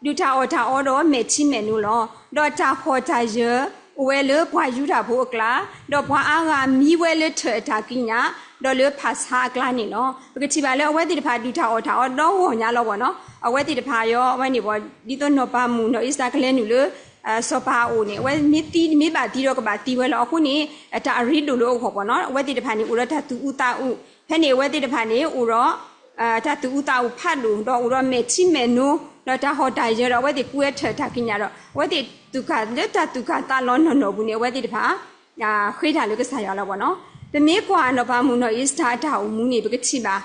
ဒုးထးအီၣ်ထးအီဒီးမဲာ်ထံမဲာ်နိလီၤ. ဒီးတၢ်ဟီၣ်တၢ်ယၢၤအိၣ်ဝဲလၢပှၤယူဒၤဖိအကျါ, ဒီးပှၤအါဂၤမံဝဲလၢထၢၣ်အတၢ်ကံးညာ်, ဒီးလၢဖၣ်ဆါအကျါန့ၣ်လီၤ. ပကထံၣ်ဘၣ်လၢအဝဲသ့ၣ်တဖၣ်ဒုးထးအီၣ်ထးအီဒီဂီၢ်ညါလီၤဘၣ်နီၤ. အဝဲသ့ၣ်တဖၣ်ယီၤဝဲန့ၣ်ဘၣ် ဒ်သိးနီၢ်ပၤမုၣ်နီၢ်အ့စတၢ်ကလဲၤနုာ်လၢ စီၤပၤအအိၣ်န့ၣ် အဝဲမ့ၢ်သံမ့ၢ်ဘၣ်သံဒီးကဘၣ်သံဝဲလီၤ. အဃိန့ၣ် တၢ်အရ့ဒိၣ်လၢအဂီၢ်ဘၣ်နီၤ. အဝဲသ့ၣ်တဖၣ်န့ၣ် အိၣ်ဒီးတၢ်သူၣ်အုးသးအုး, ဖဲန့ၣ်အဝဲသ့ၣ်တဖၣ်န့ၣ် အိၣ်ဒီး တၢ်သူၣ်အုးသးအုးဖးဒိၣ် ဒီးအိၣ်ဒီးမဲာ်ထံမဲာ်နိ ဒီးတၢ်ဟီၣ်တၢ်ယၢၤဒီး အဝဲသ့ၣ်ကူဝဲထၢၣ်တၢ်ကံးညာ်ဒီး အဝဲသ့ၣ်လၢတၢ်သူၣ်ကၢ်သးလီၤနီၢ်နီၢ်ပူၤန့ၣ် အဝဲသ့ၣ်တဖၣ် ဃ့တၢ်လၢကစၢ်ယွၤလီၤဘၣ်နီၤ. ပမ့ၢ်ကွၢ်နီၢ်ပၤမုၣ်နီၢ်အ့စတၢ်အတၢ်အိၣ်မူန့ၣ် ပကထံၣ်ဘၣ်,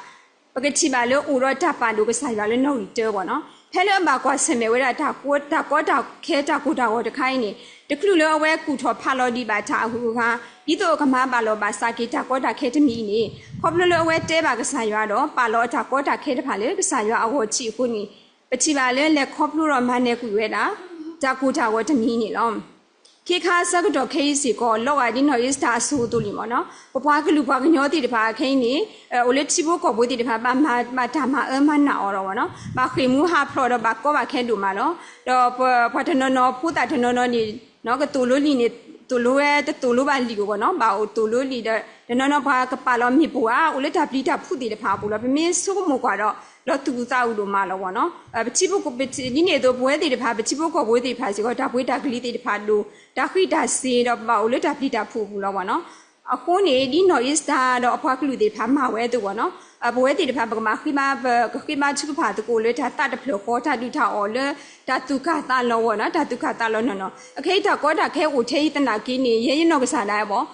ပကထံၣ်ဘၣ်လၢအိၣ်ဒီးတၢ်ပာ်ဒိၣ်ကစၢ်ယွၤလၢနီၣ်ဂံၢ်တၢဘၣ်နီၤ. ဖဲလၢအဘၣ်ကွၢ်ဆၢၣ်မဲာ်ဝဲဒၣ် တၢ်ကီတၢ်ခဲတၢ်ကိၢ်တၢ်ဂီၤတခါအံၤန့ၣ် တချုးလၢအဝဲကူၣ်ထီၣ်ဖးလီၤဒံးဘၣ်တၢ်အဂုၤအဂၤ ဒ်သိးအကမၤဘၣ်လီၤဘၣ်စးက့ၤတၢ်ကီတၢ်ခဲတမံၤအံၤန့ၣ် ခီဖျိလၢအဝဲတဲဘၣ်ကစၢ်ယွၤဒီး ပာ်လီၤအတၢ်ကီတၢ်ခဲတဖၣ်လၢကစၢ်ယွၤအဂီၢ်ထံးအဃိန့ၣ် ပထံၣ်ဘၣ်လၢလဲၤခီဖျိဒီးမၤနၢၤကွံာ်ဝဲဒၣ် တၢ်ကိၢ်တၢ်ဂီၤတမံၤန့ၣ်လီၤ. ခ့ခါအဆၢကတီၢ်ခဲအံၤစ့ၢ်ကီး လီၤဂာ်ဒ်နီၢ်အ့စတၢ်အစိၤအသိးလံမ့ၢ်နီၤ. ပပှၤကလုာ်ပှၤကညီသ့ၣ်တဖၣ်ခဲအံၤန့ၣ် အိၣ်လၢထံဖိကီၢ်ဖိသ့ၣ်တဖၣ် ဘၣ်မၤတၢ်မၤအၢမၤနးအီၤလီၤမ့ၢ်နီၤ. ဘၣ်ဃ့ၢ်မှံဟးဖျိးဒီးဘၣ်ကီဘၣ်ခဲဒိၣ်မးလီၤ. ဒီးပှၤတနီၤနီၤဖိသၣ်တနီၤနီၤန့ၣ် ကသိၣ်လိလံာ်န့ၣ် သိၣ်လိဝဲတသိၣ်လိဘၣ်လံာ်အိၣ်မ့ၢ်နီၤ. ဘၣ်အိၣ်သိၣ်လိလံာ်ဒီး တနီၤနီၤပှၤကပာ်လီၤမ့ၢ်ပိၢ်ဧါ အိၣ်လၢတၢ်ပျံၤတၢ်ဖုးသ့ၣ်တဖၣ်အပူၤလီၤ. ပမ့ၢ်ဆိကမိၣ်ကွၢ်ဒီး လီၤသူၣ်အုးသးအုးဒိၣ်မးလီၤမ့ၢ်နီၤ. ပထံဖိကီၢ် ဒ်န့ၣ်အသိး ပဝဲသ့ၣ်တဖၣ် ပထံဖိကီၢ်ဖိသ့ၣ်တဖၣ်စ့ၢ်ကီး တၢ်ပှ့ၤတၢ်ကလံၤသ့ၣ်တဖၣ်ဒိၣ် တၢ်ဃံးတၢ်စ့ၤဒီးဘၣ်အိၣ်လၢတၢ်ပျံၤတၢ်ဖုးအပူၤလီၤမ့ၢ်နီၤ. အဃိန့ၣ် ဒ်နီၢ်အ့စတၢ်ဒီးအပှၤကလုာ်သ့ၣ်တဖၣ်မၤဝဲအသိးမ့ၢ်နီၤ. ပဝဲသ့ၣ်တဖၣ် ပကမၤဃံဘါ ပကဃံဘါထုကဖၣ်သကိးလၢတၢ်သးတဖျၢၣ်ဃီ တၢ်ဒုးတၢ်အီၣ်လၢ တၢ်သူၣ်ကၢ်သးလီၤဝဲနီၤ တၢ်သူၣ်ကၢ်သးလီၤနီၢ်နီၢ်. အခဲအံၤတၢ်ကီတၢ်ခဲအိၣ်ထဲအံၤသနာ်က့န့ၣ် ယဲယနီၢ်ကစၢ်ဒၣ်ဘၣ်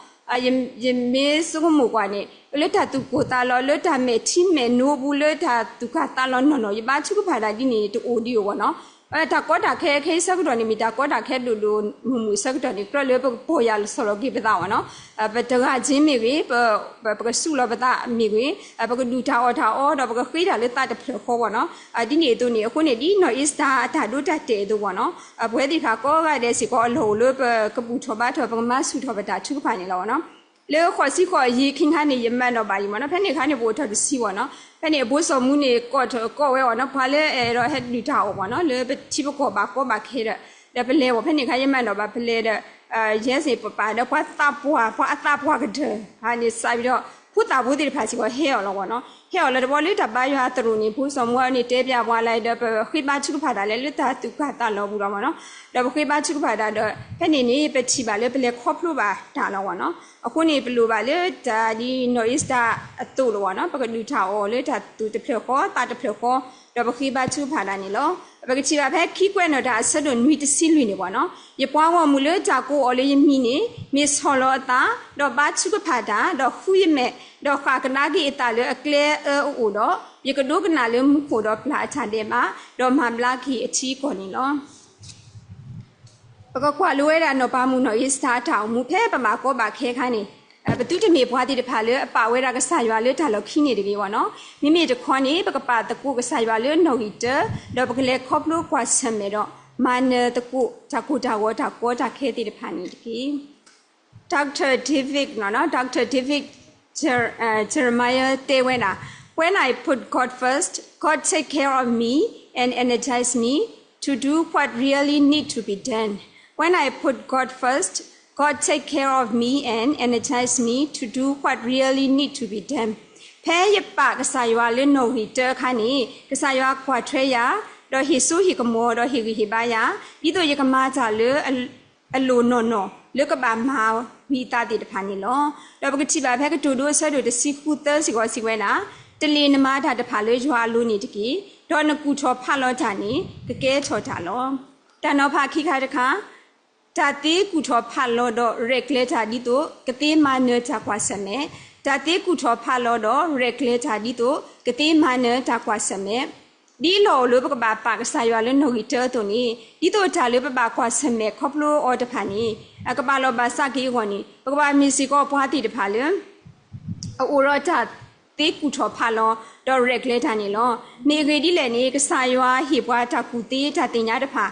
ယမ့ၢ်ဆိကမိၣ်ကွၢ်န့ၣ် လၢတၢ်သူၣ်ကိၢ်သးလီၤ လၢတၢ်မဲာ်ထံမဲာ်နိအပူၤ လၢတၢ်သူၣ်ကၢ်သးလီၤနီၢ်နီၢ် ယဘါထုကဖၣ်တၢ်ဒ်န့ၣ် တအိၣ်ဒံးဧိၤဘၣ်နီၤ. တၢ်ကီတၢ်ခဲခဲအံၤဆၢကတီၢ်န့ၣ် မ့ၢ်တၢ်ကီတၢ်ခဲဒိၣ်ဒိၣ်မုၢ်မုၢ်ဆၢကတီၢ်န့ၣ် ကြၢးလၢပကပီၢ်ယၢ်လီၤဆီၣ်လီၤက့ၤပသးဘၣ်နီၤ. ပတဂၤက့ၤမ့ၢ်ဂ့ၤ ပကစူးလီၤပသးမ့ၢ်ဂ့ၤ ပကဒုးတၢ်အီၣ်တၢ်အီဒီး ပကဃ့တၢ်လၢသးတဖျၢၣ်ဃီဘၣ်နီၤ. ဒ်န့ၣ်အသိးန့ၣ် အဃိန့ၣ် ဒ်နီၢ်အ့စတၢ်အတၢ်ဒိတၢ်တဲာ်အသိးဘၣ်နီၤ ပဝဲသ့ၣ်တဖၣ်ကိးဂၤဒဲးစ့ၢ်ကီး အလီၢ်အိၣ်လၢပကဘူၣ်ထီၣ်ဘါထီၣ် ပကမၤဆူၣ်ထီၣ်ပတၢ်ထုကဖၣ်န့ၣ်လီၤဘၣ်နီၤ. လၢဃိးဆံဃိးအယံၤ ခဲခါန့ၣ် ယမၤနီၣ်ဘၣ်အံၤမ့ၢ်နီၤ ဖဲန့ၣ်ခါန့ၣ် ပအိၣ်ထီၣ်တဆံဘၣ်နီၤ. ဖဲန့ၣ် အဖိစီၤမူန့ၣ် ကိးဝဲအီၤနီၤ ပှၤလၢအဲၣ်ဒိးဟဲဒုးတၢ်အီၣ်ဘၣ်နီၤ လၢပထံပကီၢ်ဘၣ်ကီဘၣ်ခဲဒီး ဒီးပလဲၤဘၣ် ဖဲန့ၣ်ခါ ယမၤနီၣ်ဘၣ် ပလဲၤဒီး ယဲစ့ၣ်ပပာ်ဒီးပှၤသးပှၢ် ပှၤအသးပှၢ်ကတၢၢ် ဟးန့ၣ်စးဝံၤဒီး ဖိသၣ်ဖိသ့ၣ်တဖၣ်စ့ၢ်ကီးဟဲအီၤလီၤဘၣ်နီၤ. ဟဲအီၤလီၤတဘျီလၢတၢ်ဘါယွၤသရိာ်န့ၣ် ဖိစီၤမူန့ၣ် တဲပျးပှၤလၢဒီး ပဃ့ဘါထုကဖၣ်တၢ်လၢ လၢတၢ်သူၣ်ကၢ်သးလီၤပူၤလီၤမ့ၢ်နီၤ. ဒီးပဃ့ဘါထုကဖၣ်တၢ်ဒီး ဖဲန့ၣ်န့ၣ် ပထံၣ်ဘၣ်လၢပလဲၤခီဖျိဘၣ်တၢ်လီၤဘၣ်နီၤ. အဃိန့ၣ် ပလိၣ်ဘၣ်လၢတၢ်ဒ်နီၢ်အ့စတၢ်အသိးလီၤဘၣ်နီၤ ပကဒုးတၢ်အီၣ်လၢတၢ်သူၣ်တဖျၢၣ်ဃီ သးတဖျၢၣ်ဃီ ဒီးပဃ့ဘါထုကဖၣ်တၢ်န့ၣ်လီၤ. ပကထံၣ်ဘၣ်ဖဲခံကွဲးနီၣ်တၢ်အဆၢဒိၣ်နွံတဆံလွံၢ်န့ၣ်ဘၣ်နီၤ ယပှၤဂီၢ်မုၢ်လၢတၢ်ကိးအီၤလၢယမံၤန့ၣ် မ့ၢ်ဆီၣ်လီၤအသး ဒီးဘါထုကဖၣ်တၢ် ဒီးဃုယမဲာ် ဒီးဃၣ်ကဒါက့ၤအသးလၢအကျဲအၢအအိၣ်ဒီး ယကဒိကနၣ်လၢမူခိၣ်ဒီးပျၢ်အတၢ်ဒဲးဘး ဒီးမၤဘျါက့ၤအထံအကီၢ်န့ၣ်လီၤ. ပကကွၢ်လိဝဲဒၣ်နီၢ်ပၤမုၣ်နီၢ်အ့စတၢ်အတၢ်အိၣ်မူဖဲပဘၣ်ကီဘၣ်ခဲခါန့ၣ် ပသုတမ့ၢ်ပှၤသ့ၣ်တဖၣ်လၢအပာ်ဝဲဒၣ်ကစၢ်ယွၤလၢတၢ်လီၢ်ခံန့ၣ်တဂ့ၤဘၣ်နီၤ. မ့မ့ၢ်တခီန့ၣ် ပကပာ်သကိးကစၢ်ယွၤလၢနီၣ်ဂံၢ်တၢ, ဒီးပကလဲၤခီဖျိကွၢ်ဆၢၣ်မဲာ်ဒီး မၤနၢၤသကိးတၢ်ကိၢ်တၢ်ဂီၤ တၢ်ကီတၢ်ခဲသ့ၣ်တဖၣ်န့ၣ်တက့ၢ်. Doctor David, Doctor David Jer- Jeremiah တဲဝဲဒၣ်, When I put God first, God take care of me and energize me to do what really need to be done. When I put God first, God take care of me and energize me to do what really need to be done. ဖဲယပာ်ကစၢ်ယွၤလၢနီၣ်ဂံၢ်တၢအခါန့ၣ် ကစၢ်ယွၤကွၢ်ထွဲယၤ, ဒီးဟ့ၣ်စိဟ့ၣ်ကမီၤ ဒီးဟ့ၣ်ဂံၢ်ဟ့ၣ်ဘါယၤ, ဒ်သိးယကမၤတၢ်လၢ အလိၣ်နီၢ်နီၢ်လၢကဘၣ်မၤဝံၤအသးသ့ၣ်တဖၣ်န့ၣ်လီၤ. ဒီးပကထံၣ်ဘၣ်ဖဲကတိၤဒိအဆၢဒိၣ်တဆံဃုသၢစ့ၢ်ကီးစံးဝဲဒၣ်, တလ့ၣ်နမၤတၢ်တဖၣ်လၢယွၤအလိၤန့ၣ်တက့ၢ်. ဒီးနကူၣ်ထီၣ်ဖးလီၤတၢ်န့ၣ် ကကဲထီၣ်တၢ်လီၤ. တၢ်နီၤဖးခံခါတခါ, တၢ်သ့ကူၣ်ထီၣ်ဖးလီၤဒီးရဲၣ်ကျဲၤတၢ်ဒ်သိး ကသ့မၤနၢၤတၢ်ကွၢ်ဆၢၣ်မဲာ်, တၢ်သ့ကူၣ်ထီၣ်ဖးလီၤဒီးရဲၣ်ကျဲၤတၢ်ဒ်သိး ကသ့မၤနၢၤတၢ်ကွၢ်ဆၢၣ်မဲာ် ဒ်အလီၢ်အိၣ်လၢပကဘၣ်ပာ်ကစၢ်ယွၤလၢနီၣ်ဂံၢ်တၢအသိးန့ၣ်, ဒ်သိးတၢ်လၢပဘၣ်ကွၢ်ဆၢၣ်မဲာ်ခီဖျိအီၤတဖၣ်န့ၣ် ကဘၣ်လီၢ်ဘၣ်စးက့ၤအဂီၢ်န့ၣ်, ပကဘၣ်မ့ၢ်စ့ၢ်ကီးပှၤသ့ၣ်တဖၣ်လၢ အအိၣ်ဒီးတၢ်သ့ကူၣ်ထီၣ်ဖးလီၤ ဒီးရဲၣ်ကျဲၤတၢ်န့ၣ်လီၤ. မ့ၢ်အဂ့ၢ်ဒ်လဲၣ်န့ၣ် ကစၢ်ယွၤဟ့ၣ်ပှၤတၢ်ကူၣ်သ့တၢ်သ့ၣ်ညါတဖၣ်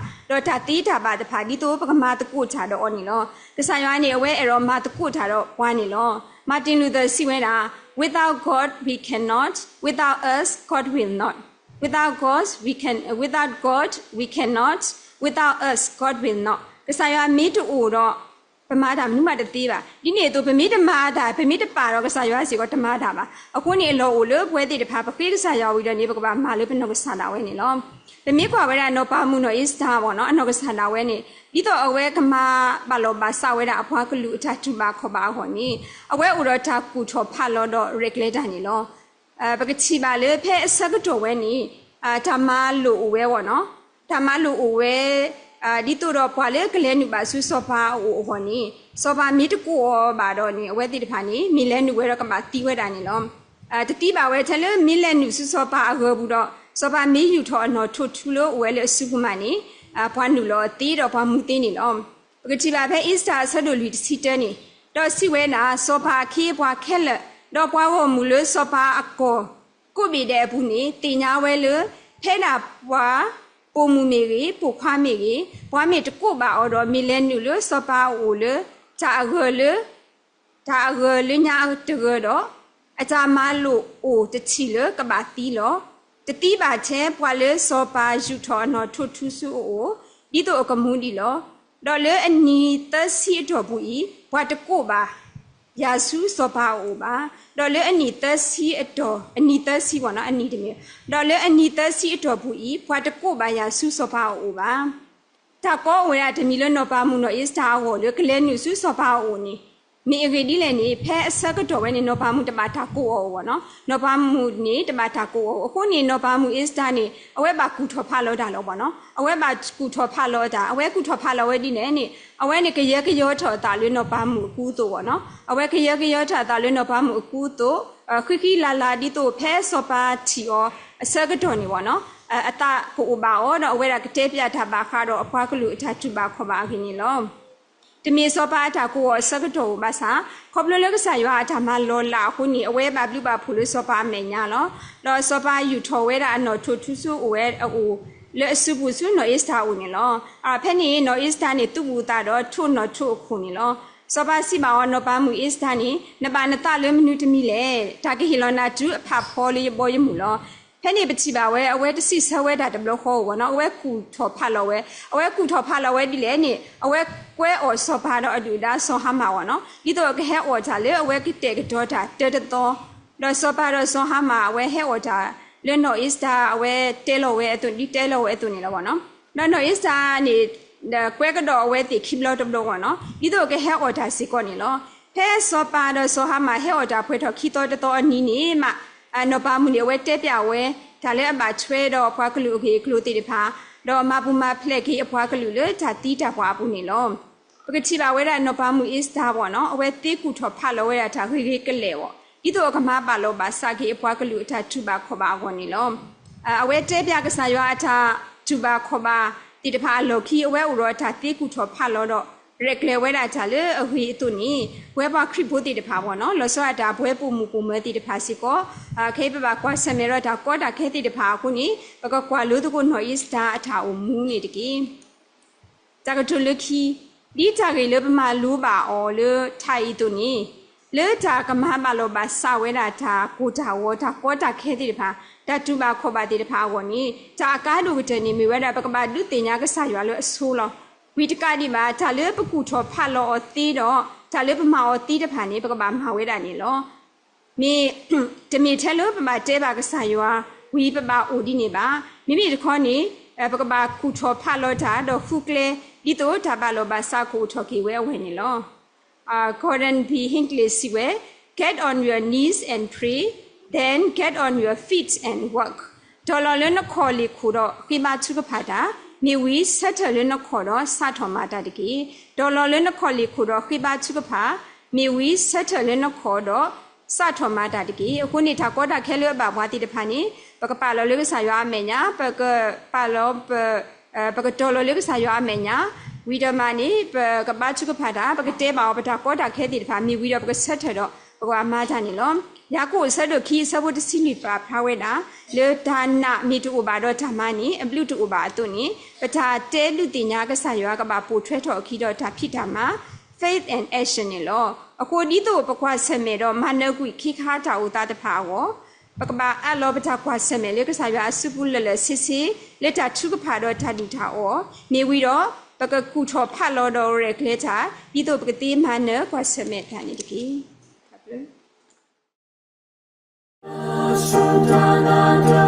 ဒီးတၢ်သ့တၢ်ဘၣ်တဖၣ် ဒ်သိးပကမၤသကိးတၢ်ဒီးအီၤန့ၣ်လီၤ. ကစၢ်ယွၤန့ၣ် အဝဲအဲၣ်ဒိးမၤသကိးတၢ်ဒီးပှၤန့ၣ်လီၤ. Martin Luther စံးဝဲဒၣ်, Without God we cannot, without us God will not, without God we can, without God we cannot, without us God will not. ကစၢ်ယွၤမ့ၢ်တအိၣ်ဒီး ပမၤတၢ်မနုၤမးတသ့ဘၣ်. ဒ်န့ၣ်အသိး ပမ့ၢ်တမၤတၢ် ပမ့ၢ်တပာ်ဒီးကစၢ်ယွၤစ့ၢ်ကီးတမၤတၢ်ဘၣ်. အဃိန့ၣ် အလီၢ်အိၣ်လၢပဝဲသ့ၣ်တဖၣ် ပဃ့ကစၢ်ယွၤဝံၤဒီးန့ၣ် ပကဘၣ်မၤလၢပနီၢ်ကစၢ်ဒၣ်ဝဲန့ၣ်လီၤ. ပမ့ၢ်ကွၢ်ဝဲဒၣ်နီၢ်ပၤမုၣ်နီၢ်အ့ၤစတၢ်ဘၣ်နီၤ အနီၢ်ကစၢ်ဒၣ်ဝဲန့ၣ် ဒ်သိးအဝဲကမၤဘၣ်လီၢ်ဘၣ်စးဝဲဒၣ်အပှၤကလုာ်အတၢ်တူၢ်ဘၣ်ခီၣ်ဘၣ်အဂီၢ်န့ၣ် အဝဲအိၣ်ဒီးတၢ်ကူၣ်ထီၣ်ဖးလီၤဒီးရဲၣ်ကျဲၤတၢ်န့ၣ်လီၤ. ပကထံၣ်ဘၣ်လၢဖဲအဆၢကတီၢ်ဝဲန့ၣ် တၢ်မၤလိာ်အိၣ်ဝဲဝဲနီၤ, တၢ်မၤလိာ်အိၣ်ဝဲ ဒ်သိးဒီးပှၤလၢကလဲၤနုာ်ဘၣ်ဆူစီၤပၤအအိၣ်အဂီၢ်န့ၣ် စီၤပၤမ့ၢ်တကိးအီၤဘၣ်ဒီးန့ၣ် အဝဲသ့ၣ်တဖၣ်န့ၣ် မ့ၢ်လဲၤနုာ်ဝဲဒီးကဘၣ်သံဝဲဒၣ်န့ၣ်လီၤ. တသံဘၣ်ဝဲထဲလၢမ့ၢ်လဲၤနုာ်ဆူစီၤပၤအဂၢၤပူၤဒီး စီၤပၤမ့ၢ်ယူာ်ထီၣ်အနီၣ်ထိၣ်ထူလၢအိၣ်ဝဲလၢအစုပူၤမးန့ၣ် ပှၤနုာ်လီၤအသ့ဒီးပှၤမူသ့န့ၣ်လီၤ. ပကထံၣ်ဘၣ်ဖဲအ့ၤစတၢ်အဆၢဒိၣ်လွံၢ်တဆံတၢန့ၣ်, ဒီးစံးဝဲဒၣ်, စီၤပၤအခ့အပှၤခဲလၢာ်, ဒီးပှၤဂီၢ်မုၢ်လၢစီၤပၤအကီၢ်ကိးဘ့ၣ်ဒဲးအပူၤန့ၣ် သ့ၣ်ညါဝဲလၢ ဖဲဒၣ်ပှၤပိာ်မုၣ်မ့ၢ်ဂ့ၤ, ပိာ်ခွါမ့ၢ်ဂ့ၤ, ပှၤမ့ၢ်တကိးဘၣ်အီၤဒီး မ့ၢ်လဲၤနုာ်လၢစီၤပၤအအိၣ်လၢ တၢ်အဂၢၤလၢ တၢ်အဂၢၤလၢညါတဂၢၤဒီး အတၢ်မၤလိာ်အိၣ်တထံၣ်လၢကဘၣ်သံလီၤ. တသံဘၣ်ထဲပှၤလၢစီၤပၤယူာ်ထီၣ်အနီၣ်ထိၣ်ထူဆူအအိၣ် ဒ်သိးအကမူဒံးလီၤ. ဒီးလၢအနံၤသၢဆံအတီၢ်ပူၤအံၤ ပှၤတကိးဘၣ်ယၤဆူစီၤပၤအအိၣ်ဘၣ်. ဒီးလၢအနံၤသၢဆံအတီၢ်, အနံၤသၢဆံဘၣ်နီၤ, အနံၤတမ့ၢ်, ဒီးလၢအနံၤသၢဆံအတီၢ်ပူၤအံၤ ပှၤတကိးဘၣ်ယၤဆူစီၤပၤအအိၣ်ဘၣ်. တၢ်ကီအိၣ်ဝဲဒၣ်တမံၤလၢနီၢ်ပၤမုၣ်နီၢ်အ့ၤစတၢ်အဂီၢ်လၢကလဲၤနုာ်ဆူစီၤပၤအအိၣ်န့ၣ်, မ့ၢ်အဂ့ၢ်ဒ်လဲၣ်န့ၣ် ဖဲအဆၢကတီၢ်ဝဲန့ၣ် နီၢ်ပၤမုၣ်တဘၣ်တၢ်ကိးအီၤအီၤဘၣ်နီၤ, နီၢ်ပၤမုၣ်န့ၣ်တဘၣ်တၢ်ကိးအီၤ. အဃိန့ၣ် နီၢ်ပၤမုၣ်အ့ၤစတၢ်န့ၣ် အဝဲဘၣ်ကူၣ်ထီၣ်ဖးလီၤတၢ်လီၤဘၣ်နီၤ, အဝဲဘၣ်ကူၣ်ထီၣ်ဖးလီၤအတၢ်, အဝဲကူၣ်ထီၣ်ဖးလီၤဝဲဒ်လဲၣ်န့ၣ် အဝဲန့ၣ်ကယၢကယီထီၣ်အသးလၢနီၢ်ပၤမုၣ်အကူအသိးဘၣ်နီၤ, အဝဲကယၢကယီထီၣ်အသးလၢနီၢ်ပၤမုၣ်အကူအသိး, ဃံဃံလၤလၤဒ်သိးဖဲစီၤပၤထံၣ်အီၤအဆၢကတီၢ်န့ၣ်ဘၣ်နီၤ အသးကအိၣ်ဘၣ်အီၤ ဒီးအဝဲဒၣ်ကတဲဖျါတၢ်ဘၣ်ဃးဒီးအပှၤကလုာ်အတၢ်တူၢ်ဘၣ်ခီၣ်ဘၣ်အဂ့ၢ်န့ၣ်လီၤ. တမ့ၢ်စီၤပၤအတၢ်ကိးအီၤအဆၢကတီၢ်ဧိၤဘၣ်ဆၣ်, ခီဖျိလၢကစၢ်ယွၤအတၢ်မၤလီၤလးအဃိန့ၣ် အဝဲဘၣ်ဘျုးဘၣ်ဖှိၣ်လၢစီၤပၤအမဲာ်ညါလီၤ. ဒီးစီၤပၤယူာ်ထီၣ်ဝဲဒၣ်အနီၣ်ထိၣ်ထူဆူအိၣ်ဝဲအအိၣ် လၢအစုပူၤဆူနီၢ်အ့ၤစတၢ်အအိၣ်န့ၣ်လီၤ. ဖဲန့ၣ်နီၢ်အ့ၤစတၢ်န့ၣ် သူၣ်ဘူၣ်သးဒီးထိးနီၣ်ထိးအခိၣ်န့ၣ်လီၤ. စီၤပၤစံးဘၣ်အီၤ နီၢ်ပၤမုၣ်အ့ၤစတၢ်န့ၣ် နဘၣ်နသးလၢမနုၤတမံၤလဲၣ်. တၢ်ကဟ့ၣ်လီၤနၤတုၤအဖးဖီလၢယဘီယမုၢ်လီၤ. ဖဲန့ၣ်ပထံၣ်ဘၣ်ဝဲ အဝဲတစံးဆၢဝဲဒၣ်တဘျီဃီဧိၤဘၣ်နီၤ, အဝဲကူၣ်ထီၣ်ဖးလီၤဝဲ, အဝဲကူၣ်ထီၣ်ဖးလီၤဝဲဒ်လဲၣ်န့ၣ် အဝဲကွဲအီၣ်စီၤပၤဒီးအဒုၣ်အဒါစီၤဟၤမၣ်ဘၣ်နီၤ, ဒ်သိးအကဟဲအီၣ်တၢ်လၢအဝဲကတဲာ်ကတီၤတၢ်တၢတသီ, ဒီးစီၤပၤဒီးစီၤဟၤမၣ် အဝဲဟဲအီၣ်တၢ်လၢနီၢ်အ့ၤစတၢ် အဝဲတဲလီၤဝဲအသိး ဒ်တဲလီၤဝဲအသိးန့ၣ်လီၤဘၣ်နီၤ. ဒီးနီၢ်အ့ၤစတၢ်န့ၣ် ကွဲကဒီးအဝဲသ့ၣ်ခံဘျီတဘျီဘၣ်နီၤ, ဒ်သိးအကဟဲအီၣ်တၢ်စ့ၢ်ကီးန့ၣ်လီၤ. ဖဲစီၤပၤဒီးစီၤဟၤမၣ်ဟဲအီၣ်တၢ်ပှဲၤထီၣ်ခံသီတသီအနံၤန့ၣ်မး နီၢ်ပၤမုၣ်န့ၣ် အဝဲတဲပျးဝဲ တၢ်လၢအဘၣ်ထွဲဒီးပှၤကလုာ်အဂ့ၢ်အကျိၤသ့ၣ်တဖၣ်, ဒီးမၤပူၤမၤဖျဲးက့ၤအပှၤကလုာ်လၢတၢ်သံတၢ်ပှၢ်အပူၤန့ၣ်လီၤ. ပကထံၣ်ဘၣ်ဝဲဒၣ်နီၢ်ပၤမုၣ်အ့ၤစတၢ်ဘၣ်နီၤ, အဝဲသ့ကူၣ်ထီၣ်ဖးလီၤဝဲဒၣ်တၢ်ဂ့ၤဂ့ၤကလဲာ်ဘၣ်, ဒ်သိးအကမၤဘၣ်လီၤဘၣ်စးက့ၤအပှၤကလုာ်အတၢ်တူၢ်ဘၣ်ခီၣ်ဘၣ်အဂီၢ်န့ၣ်လီၤ. အဝဲတဲပျးကစၢ်ယွၤအတၢ်တူၢ်ဘၣ်ခီၣ်ဘၣ်သ့ၣ်တဖၣ်အလီၢ်ခံ အဝဲအိၣ်ဒီးတၢ်သ့ကူၣ်ထီၣ်ဖးလီၤဒီး ရဲၣ်ကျဲၤဝဲဒၣ်တၢ်လၢအဂ့ၤအသိးန့ၣ် ပဝဲပှၤခရံာ်ဖိသ့ၣ်တဖၣ်အဂီၢ်န့ၣ် လီၤဆီဒၣ်တၢ်ပဝဲပိာ်မုၣ်ပိာ်မၢၤသ့ၣ်တဖၣ်စ့ၢ်ကီး ခဲအံၤပဘၣ်ကွၢ်ဆၢၣ်မဲာ်ဒီးတၢ်ကီတၢ်ခဲသ့ၣ်တဖၣ်အဃိန့ၣ် ပကကွၢ်လိသကိးနီၢ်အ့ၤစတၢၤအတၢ်အိၣ်မူန့ၣ်တက့ၢ်. တၢ်ကတိၤလၢခံ, ဒ်တၢ်ဂ့ၢ်လၢပမၤလိဘၣ်အီၤလၢထးအံၤအသိးန့ၣ်, လၢတၢ်ကမၤဘၣ်လီၢ်ဘၣ်စးဝဲဒၣ်တၢ်ကိၢ်တၢ်ဂီၤ တၢ်ကီတၢ်ခဲသ့ၣ်တဖၣ် တၢ်တူၢ်ဘၣ်ခီၣ်ဘၣ်သ့ၣ်တဖၣ်အဂီၢ်န့ၣ် တၢ်အကါဒိၣ်ကတၢၢ်န့ၣ်မ့ၢ်ဝဲဒၣ် ပကဘၣ်ဒုးသ့ၣ်ညါကစၢ်ယွၤလၢအဆိလီၤ. ဝံၤတကးဒံးဘၣ် တၢ်လၢပကူၣ်ထီၣ်ဖးလီၤအီၤသ့ဒီး တၢ်လၢပမၤအီၤသ့တဖၣ်န့ၣ် ပကဘၣ်မၤဝဲဒၣ်န့ၣ်လီၤ. မ့ၢ်, တမ့ၢ်ထဲလၢပဘၣ်တဲဘၣ်ကစၢ်ယွၤ ဝံၤပဘၣ်အိၣ်ဒ်န့ၣ်ဘၣ်. မ့မ့ၢ်တခီန့ၣ် ပကဘၣ်ကူၣ်ထီၣ်ဖးလီၤတၢ် ဒီးဃုကျဲ ဒ်သိးတၢ်ဘၣ်လီၢ်ဘၣ်စးကအိၣ်ထီၣ်က့ၤဝဲအဝဲန့ၣ်လီၤ. Gordon B Hinckley စံးဝဲ, Get on your knees and pray, then get on your feet and work. တီၤလီၤလၢနခီၣ်လ့ၢ်ခိၣ်ဒီးဃ့ဘါထုကဖၣ်တၢ်, မ့ၢ်ဝံၤဆၢထၢၣ်လၢနခီၣ်ဒီးစးထီၣ်မၤတၢ်တက့ၢ်. တီၤလီၤလၢနခီၣ်လ့ၢ်ခိၣ်ဒီးဃ့ဘါထုကဖၣ်, မ့ၢ်ဝံၤဆၢထၢၣ်လၢနခီၣ်ဒီးစးထီၣ်မၤတၢ်တက့ၢ်. အဃိန့ၣ် တၢ်ကီတၢ်ခဲလၢအဘၣ်ပှၤသ့ၣ်တဖၣ်န့ၣ် ပကပာ်လီၤလၢကစၢ်ယွၤအမဲာ်ညါ, ပကပာ်လီၤပ ပကတီၤလီၤလၢကစၢ်ယွၤအမဲာ်ညါ, ဝံၤဒီးမးန့ၣ် ပကဘါထုကဖၣ်တၢ်, ပကတဲဘၣ်အီၤပတၢ်ကီတၢ်ခဲသ့ၣ်တဖၣ် မ့ၢ်ဝံၤဒီးပကဆၢထၢၣ်ဒီး ပကဘၣ်မၤတၢ်န့ၣ်လီၤ. ယၤကိာ်အဆၢဒိၣ်ခံအဆၢဖိတဆံလွံၢ်ပာ်ဖျါဝဲဒၣ် လၢတၢ်နာ်မ့ၢ်တအိၣ်ဘၣ်ဒီးတၢ်မၤန့ၣ် အဘျုးတအိၣ်ဘၣ်အသိးန့ၣ် ပတၢ်တဲဒုးသ့ၣ်ညါကစၢ်ယွၤကဘၣ်ပိာ်ထွဲထီၣ်အခံဒီးတၢ်ဖံးတၢ်မၤ faith and action န့ၣ်လီၤ. အဃိဒ်သိးပကွၢ်ဆၢၣ်မဲာ်ဒီးမၤနၢၤကွံာ်ခ့ခါတၢ်အိၣ်သးတဖၣ်အဂီၢ် ပကဘၣ်အးလီၤပတၢ်ကွၢ်ဆၢၣ်မဲာ်လၢကစၢ်ယွၤအစုပူၤလၢာ်လၢာ်ဆ့ဆ့ လၢတၢ်ထုကဖၣ်ဒီးတၢ်ဒုၣ်တၢ်အီၣ်, မ့ၢ်ဝံၤဒီး ပကကူၣ်ထီၣ်ဖးလီၤဒီးရဲၣ်ကျဲၤတၢ် ဒ်သိးပကသ့မၤနၢၤကွၢ်ဆၢၣ်မဲာ်တၢ်န့ၣ်တက့ၢ်.